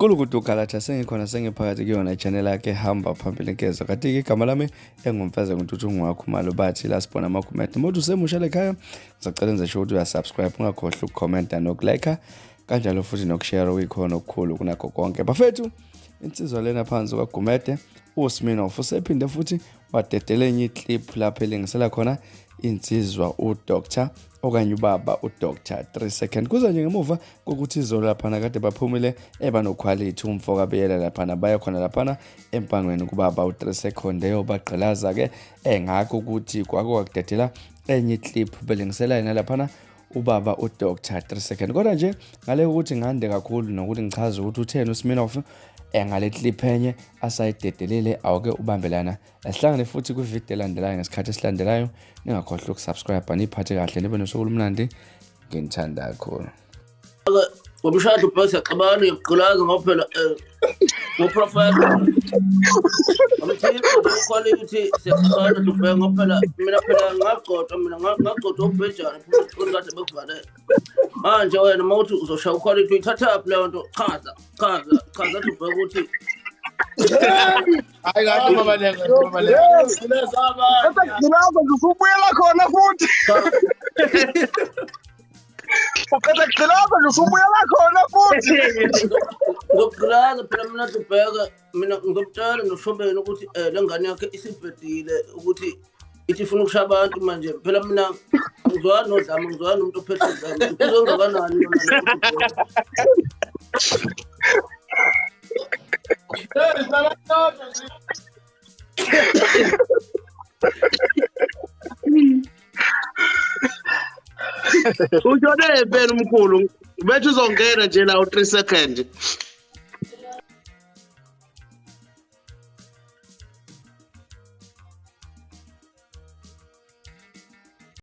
Gulukudu Galatha sengikhona sengiphakathi kuyona i-channel yakhe hamba phambili nkezo. Kanti-ke igama lami engumfeze nguNtuthu Khumalo bathi la sibona amakhumete. Uma usemusha lekhaya ngisacela enze sure ukuthi uyasubscribe, ungakhohlwa ukukhomenta nokulike kanjalo futhi nokushare okuyikhona okukhulu kunakho konke. Bafethu, insizwa lena phansi kwaGumede uSminoff usephinde futhi wadedela enye iclip lapho elingisela khona insizwa uDr okanye ubaba uDr 3 second. Kuza nje ngemuva kokuthi izolo laphana kade baphumile eba noquality umfo kaBiyela laphana baya khona laphana empangweni kubaba u3 second eyobagqilaza ke engakho ukuthi kwake kwakudedela enye iclip belingisela yena laphana ubaba uDr 3 second. Kodwa nje ngale ukuthi ngande kakhulu nokuthi ngichaze ukuthi utheni uSminoff ngale clip enye asayidedelile, awuke ubambelana asihlangane futhi kwividiyo elandelayo ngesikhathi esilandelayo. Ningakhohlwa ukusubscribe, niphathe kahle, nibe nosuku olumnandi. Nginithanda kakhulu. Ngomshado ubheke siyaxabana ngiyakugqilaza ngoba phela ngoprofessor quality siyaxabana ubheke ngoba phela mina phela ngagcotshwa mina ngagcotshwa ubhejane phela kade bekuvalele. Manje wena uma uthi uzoshaya uquality uyithathaphi leyo nto? Chaza chaza chaza ubheke ukuthi hayi kahle mabaleka mabaleka. Uqeda kugqilaza nje usubuyela khona futhi. Uqeda kugqilaza nje usubuyela khona futhi. Ngizokugqilaza phela mina ubheke mina ngizokutshela noshobeni ukuthi le ngane yakhe isibhedile ukuthi ithi ifuna ukushaya abantu manje phela mina angizwani nodlame, angizwani nomuntu ophethe udlame. Kuzongakanani yona le? Ushone phela umkhulu bethi uzongena nje la u3 second.